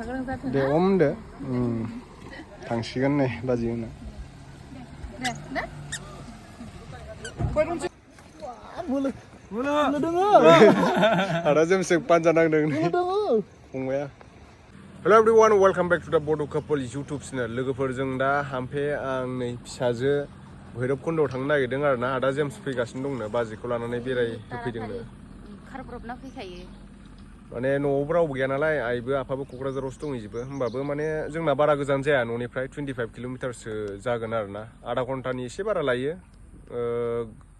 दे हमदो थांसिगोन नै बाजियावनो आदा जेमसे पान्जा नांदों फंबाया Hello everyone, welcome back to the Bodo couple YouTube channel. लोगोफोरजों दा हामफे आं नै फिसाजो भैरबकुन्दआव थांनो नागिरदों आरोना आदा जेम्स फैगासिनो दंनो बाजिखौ लानानै बेरायहोफैदोंनो खारब्रबना फैखायो माने न'आवबो रावबो गैया नालाय आइबो आफाबो क'क्राझारावसो दंहैजोबो होमबाबो माने जोंना बारा गोजान जाया न'निफ्राय 25 किल'मिटारसो जागोन आरोना आधा घन्टानि एसे बारा लायो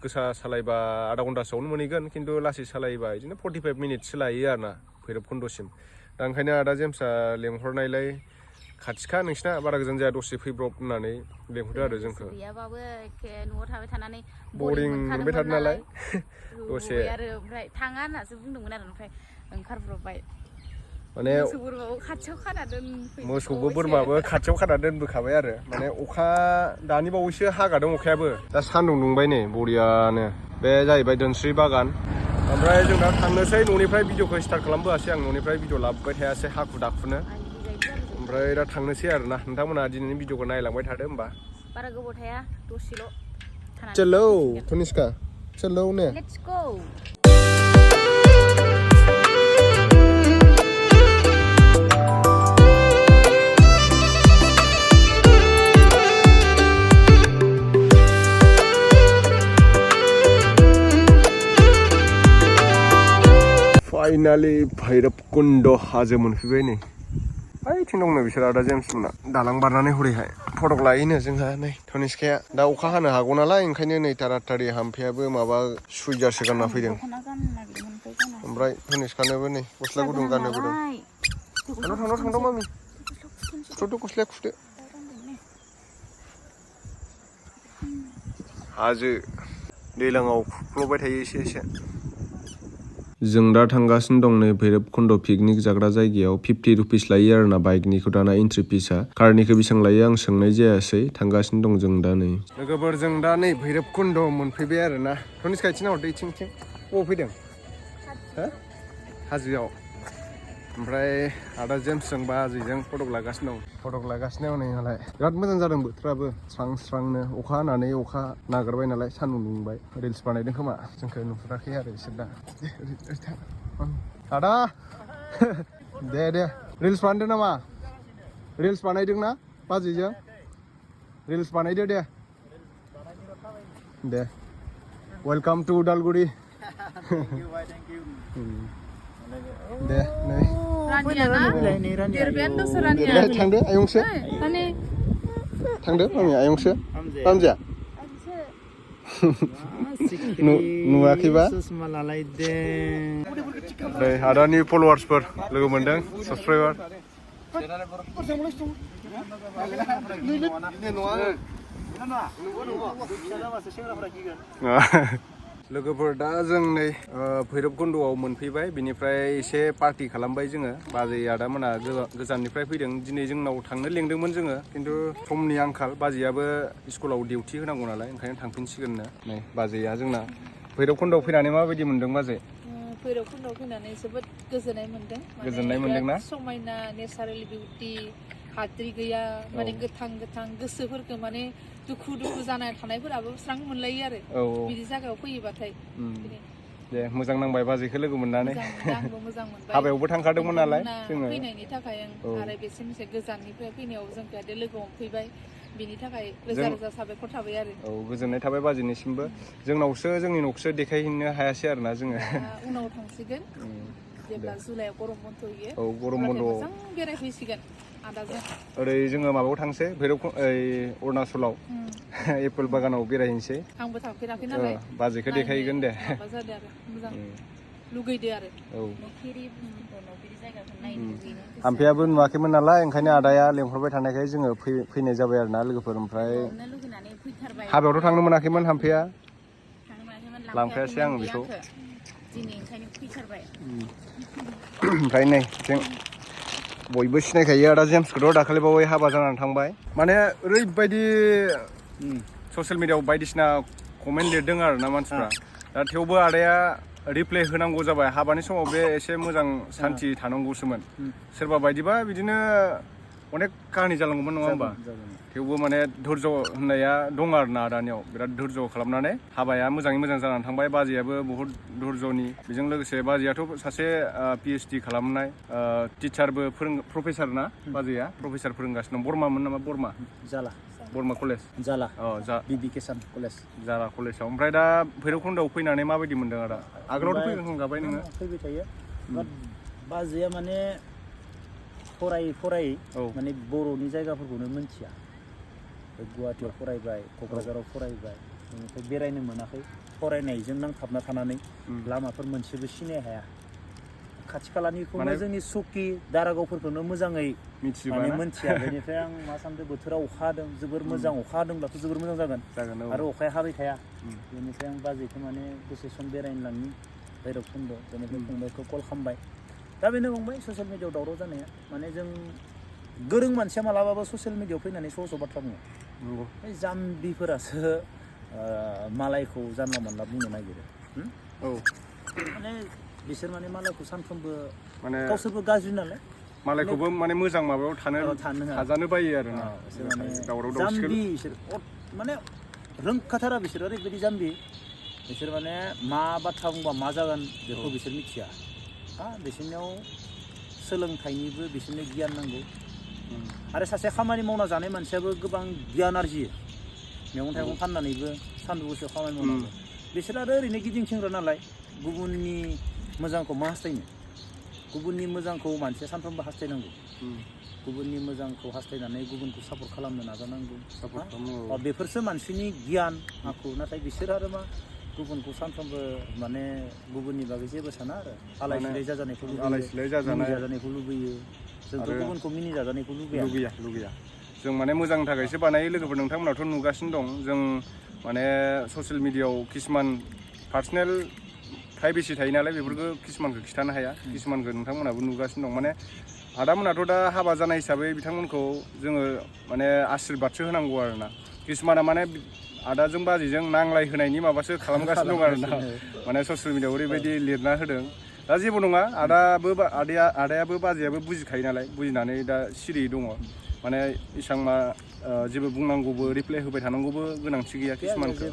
गोसा सालायबा आधा घन्टासोआवनो मोनहैगोन खिन्थु लासै सालायबा बिदिनो 45 मिनिटसो लायो आरोना भैरबकुन्दसिम दा ओंखायनो आदा जेम्सआ लेंहरनायलाय खाथिखा नोंसिना बारा गोजान जाया दसे फैब्रब होननानै लेंहरदो आरो जोंखौ गैयाबाबो एखे न'आव थाबाय थानानै बरिं मोनबाय थादों नालाय दसे आरो ओमफ्राय थाङा होननासो बुंदोंमोन आरो ओमफ्राय ओंखारब्रबबाय माने मोसौफोरबाबो खाथियाव खाना दोनफैबाय मोसौबो बोरमाबो खाथियाव खाना दोनबोखाबाय आरो माने अखा दानि बावैसो हागादों अखायाबो दा सान्दुं दुंबाय नै बरियानो बे जाहैबाय दोनस्रि बागान ओमफ्राय जों दा थांनोसै न'निफ्राय भिडिअखौ स्टार्ट खालामबोआसै आं न'निफ्राय भिडिअ लाबोबाय थायासै हाखु दाखुनो ओमफ्राय दा थांनोसै आरोना नोंथांमोना दिनैनि भिडिअखौ नायलांबाय थादो होमबा बारा गोबाव थाया दसेल' चलो तनिष्का चलो ने लेट्स गो फाइनाली भैरबकुन्द हाजो मोनफैबाय नै ओइथिं दंनो बिसोर आदा जेम्स मोना दालां बारनानै हरैहाय फटक लायोनो जोंहा नै तनिष्काया दा अखा हानो हागौ नालाय ओंखायनो नै तारातारि हामफेयाबो माबा सुइजारसो गानना फैदों ओमफ्राय तनिष्कानोबो नै गस्ला गुदुं गानहोबोदों थांद' मामि खुदो गस्लाया खुदो हाजो दैलाङाव खुख्ल'बाय थायो एसे जों दा थांगासिनो दं नै भैरबकुन्द पिकनिक जाग्रा जायगायाव 50 रुपिस लायो आरोना बाइकनिखौ दाना एन्ट्रि फिसा कारनिखौ बेसेबां लायो आं सोंनाय जायासै थांगासिनो दं जों दा नै लोगोफोरजों दा नै भैरबकुन्द मोनफैबाय आरोना तनिष्का इथिं नाहरदो इथिं बबाव फैदों हो हाजोआव ओमफ्राय आदा जेम्सजों बाजैजों फटक लागासिनो नै नालाय बिराद मोजां जादों बोथोराबो स्रां स्रांनो अखा हानानै अखा नागारबाय नालाय सान्दुं दुंबाय रिल्स बानायदों खोमा जोंखौ नुहुराखै आरो बिसोर दा आदा दे रिल्स बानायदो नामा रिल्स बानायदों ना बाजैजों रिल्स बानायदो दे वेलकाम टु उदालगुरि दे नै थांदो आयंसो मामि आयंसो रामजाया नुवाखैबा ओमफ्राय आदानि फल'वार्सफोर लोगो मोनदों साबसक्राइबार लोगोफोर दा जों नै भैरबकुन्दआव मोनफैबाय बिनिफ्राय एसे पार्टि खालामबाय जोङो बाजै आदामोना गोजाननिफ्राय फैदों दिनै जोंनाव थांनो लेंदोंमोन जोङो खिन्थु समनि आंखाल बाजैयाबो स्कुलाव डिउटि होनांगौ नालाय ओंखायनो थांफिनसिगोननो नै बाजैया जोंना भैरबकुन्दआव फैनानै माबायदि मोनदों बाजै भैरबकुन्दआव फैनानै जोबोद गोजोननाय मोनदोंना समायना नेचारेल बिउटि हाद्रि गैया माने गोथां गोसोफोरखौ माने दुखु जानाय थानायफोराबो स्रां मोनलायो आरो बिदि जायगायाव फैयोबाथाय दे मोजां नांबाय बाजैखौ लोगो मोननानै आंबो मोजां मोनबाय हाबायावबो थांखादोंमोन नालाय जोङो फैनायनि थाखाय आरो बेसिमसे गोजाननिफ्राय फैनायाव जोंखौ लोगो हमफैबाय बिनि थाखाय रोजा साबायखर थाबाय आरो गोजोननाय थाबाय बाजैनिसिमबो जोंनि न'खौसो देखायहैनो हायासै आरोना जोङो उनाव थांसिगोन जेब्ला जुलाइआव गरम बन्द होयो गरम बन्द मोजां बेरायफैसिगोन आदाजों ओरै जोङो माबायाव थांसै अरुणाचलाव एप्पल बागानाव बेरायहैनोसै आंबो थांफेराखै नालाय बाजैखौ देखायहैगोन दे जादों आरो मोजां लुगैदो आरो हामफेयाबो नुवाखैमोन नालाय ओंखायनो आदाया लेंहरबाय थानायखाय जोङो फैनाय जाबाय आरोना लोगोफोर ओमफ्राय हाबायावथ' थांनो मोनाखैमोन हामफेया लांफायासै आं बेखौ ओमफ्राय नै जों बयबो सिनायखायो आदा जेम्सखौथ' दाखालिबावै हाबा जानानै थांबाय माने ओरैबायदि ससियेल मिडियायाव बायदिसिना कमेन्ट लिरदों आरोना मानसिफ्रा दा थेवबो आदाया रिप्ले होनांगौ जाबाय हाबानि समाव बे एसे मोजां सान्थि थानांगौसोमोन सोरबा बायदिबा बिदिनो अनेक काहानि जालांगौमोन नङा होमबा थेवबो माने धैर्य होननाया दं आरो ना आदानियाव बिराद धैर्य खालामनानै हाबाया मोजाङै मोजां जानानै थांबाय बाजैयाबो बहुत धैर्यनि बेजों लोगोसे बाजैयाथ' सासे PhD खालामनाय टिचारबो प्रफेसार ना बाजैया प्रफेसार फोरोंगासिनो दं बर्मामोन नामा जाला बर्मा कलेज जाला जा बिबिकेसन कलेज जारा कलेजाव ओमफ्राय दा भैरबकुन्दआव फैनानै माबायदि मोनदों आदा आगोलावथ' फैखांखाबाय नोङो फैबाय थायो बाजैया माने फरायै माने बर'नि जायगाफोरखौनो मिन्थिया गुवाहाटियाव फरायबाय क'क्राझाराव फरायबाय बेनिफ्राय बेरायनो मोनाखै फरायनायजों नांथाबना थानानै लामाफोर मोनसेबो सिनाय हाया खाथि खालानिखौनो जोंनि सकि दारागावफोरखौनो मोजाङै माने मोनथिया बेनिफ्राय आं मा सानदों बोथोरा अखा हादों जोबोर मोजां अखा हादोंब्लाथ' जोबोर मोजां जागोन आरो अखाया हाबाय थाया बेनिफ्राय आं बाजैखौ माने दसे सम बेरायनो लांनि भैरबकुन्द बेनिफ्राय फंबायखौ कल खालामबाय दा बेनो फंबाय ससियेल मिडियायाव दावराव जानाया माने जों गोरों मानसिया मालाबाबो ससियेल मिडियायाव फैनानै सहस बाथ्रा बुङो बे जाम्बिफोरासो मालायखौ जानला मानला बुंनो नागिरो माने बिसोर माने मालायखौ सानफ्रोमबो माने गावसोरबो गाज्रि नालाय मालायखौबो माने मोजां माबायाव थाजानो बायो आरो ना दावराव जाम्बि बिसोर माने रोंखाथारा बिसोर ओरैबायदि जाम्बि बिसोर माने मा बाथ्रा बुंबा मा जागोन बेखौ बिसोर मिथिया बिसोरनियाव सोलोंथाइनिबो बिसोरनो गियान नांगौ आरो सासे खामानि मावना जानाय मानसियाबो गोबां गियान आरजियो मैगं थाइगं फाननानैबो सान्दुं गोसायाव खामानि मावनांगौ बिसोर आरो ओरैनो गिदिंथिंग्रा नालाय गुबुननि मोजांखौ मा हास्थायनो गुबुननि मोजांखौ मानसिया सानफ्रोमबो हास्थायनांगौ गुबुननि मोजांखौ हास्थायनानै गुबुनखौ सापर्ट खालामनो नाजानांगौ बेफोरसो मानसिनि गियान आखु नाथाय बिसोर आरो मा गुबुनखौ सानफ्रोमबो माने गुबुननि बागै जेबो साना आरो आलाय सिलाय जाजानायखौ लुबैयो जोंथ' गुबुनखौ मिनि जाजानायखौ लुगैया जों माने मोजांनि थाखायसो बानायो लोगोफोर नोंथांमोनाथ' नुगासिनो दं जों माने ससियेल मिडियायाव किसुमान पार्सनेल प्राइभेसि थायो नालाय बेफोरखौ किसुमानखौ खिथानो हाया किसुमानखौ नोंथांमोनाबो नुगासिनो दं माने आदामोनाथ' दा हाबा जानाय हिसाबै बिथांमोनखौ जोङो माने आशीर्बादसो होनांगौ आरो ना किसुमाना माने आदाजों बाजैजों नांलाय होनायनि माबासो खालामगासिनो दं आरो ना माने ससियेल मिडियायाव ओरैबायदि लिरना होदों दा जेबो नङा आदायाबो बाजैयाबो बुजिखायो नालाय बुजिनानै दा सिरियै दङ माने इसां जेबो बुंनांगौबो रिप्लाइ होबाय थानांगौबो गोनांथि गैया किसुमानखौ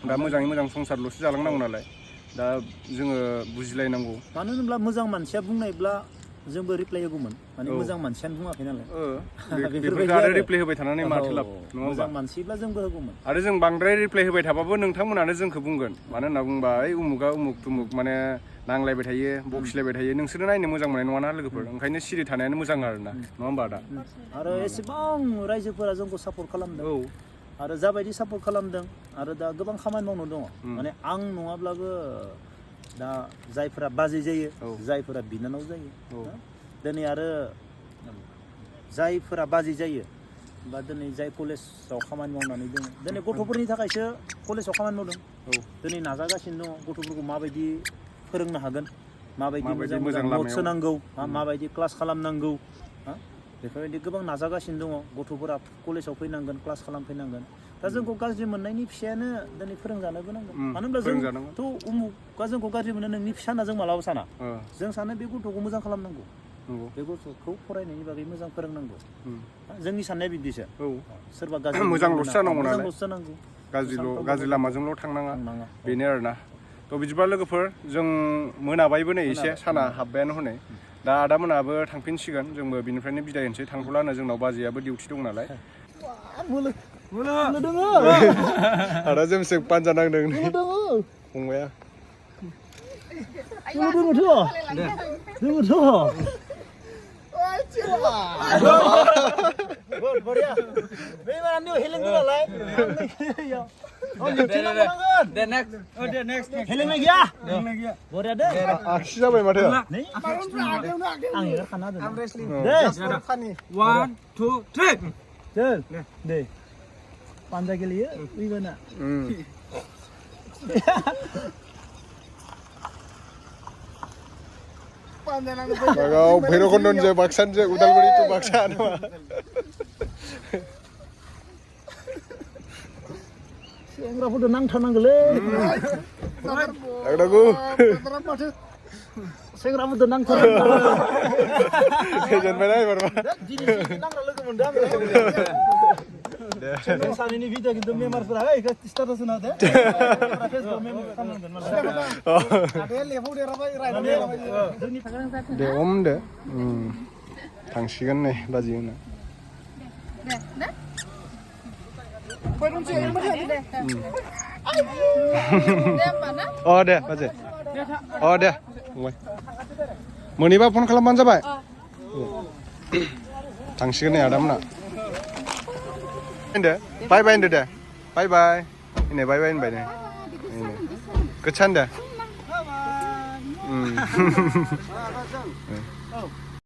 दा मोजाङै मोजां संसारल'सो जालांनांगौ नालाय दा जोङो बुजिलायनांगौ मानो होनब्ला मोजां मानसिया बुंनायब्ला जोंबो रिप्लाइ होगौमोन माने मोजां मानसियानो बुङाखै नालाय बेफोरखौ आरो रिप्लाइ होबाय थानानै माथो लाब नङा होमबा मोजां मानसिब्ला जोंबो होगौमोन आरो जों बांद्राय रिप्लाइ होबाय थाबाबो नोंथांमोनानो जोंखौ बुंगोन मानो होनना बुंबा ओइ उमुगा उमुक तुमुक माने नांलायबाय थायो बखिलायबाय थायो नोंसोरो नायनो मोजां मोननाय नङाना लोगोफोर ओंखायनो सिरि थानायानो मोजां आरो ना नङा होमबा आदा आरो एसेबां रायजोफोरा जोंखौ सापर्ट खालामदों आरो जाबायदि सापर्ट खालामदों आरो दा गोबां खामानि मावनो दङ माने आं नङाब्लाबो दा जायफोरा बाजै जायो जायफोरा बिनानाव जायो दिनै आरो जायफोरा बाजै जायो बा दिनै जाय कलेजाव खामानि मावनानै दङ दिनै गथ'फोरनि थाखायसो कलेजाव खामानि मावदों दिनै नाजागासिनो दङ गथ'फोरखौ माबायदि फोरोंनो हागोन माबायदि मोजां नट्स होनांगौ माबायदि क्लास खालामनांगौ बेफोरबायदि गोबां नाजागासिनो दङ गथ'फोरा कलेजाव फैनांगोन क्लास खालामफैनांगोन दा जोंखौ गाज्रि मोननायनि फिसायानो दिनै फोरोंजानोबो नांगोन मानो होनब्ला जोंथ' उमुकआ जोंखौ गाज्रि मोनो नोंनि फिसा होनना जों मालाबा साना जों सानो बे गथ'खौ मोजां खालामनांगौ बे गथ'खौ फरायनायनि बागै मोजां फोरोंनांगौ जोंनि साननाया बिदिसो सोरबा गाज्रि मोजांल'सो जानांगौ गाज्रि लामाजोंल' थांनाङा बेनो आरोना थ' बिदिबा लोगोफोर जों मोनाबायबो नै एसे साना हाबबायानो हनै दा आदामोनाबो थांफिनसिगोन जोंबो बिनिफ्रायनो बिदाय होनोसै थांथ'लानो जोंनाव बाजैयाबो डिउटि दं नालाय आदा जोंसो पान्जा नांदों फंबाया आखि जाबाय माथो पान्जा गेलेयो फैबाना भैरबकुन्दनिजों बाक्सानिजों उदालगुरि टु बाक्सा नङा सेंग्राफोरजों नांथारनांगौलै थांनांगौ माथो सेंग्राफोरजों नांथारनांगौ गोजोनबाय ना एबारबा दिनै नांग्रा लोगो मोनदों आङो जों सानैनि भिडिअ खिन्थु मेम्बारफोरा इखौ स्टेटास होना दे फेसबुक मेम्बार खालामनांगोन मालाय आदाया लेफाव देराबाय रायनानै दे दे थांसिगोन नै बाजै होनो दे बाजै दे फंबाय मोनैबा फन खालामबानो जाबाय थांसिगोन नै आदामोना बाय बाय होनदो दे बाय बाय इनै बाय बाय होनबाय नै गोच्छा होनदो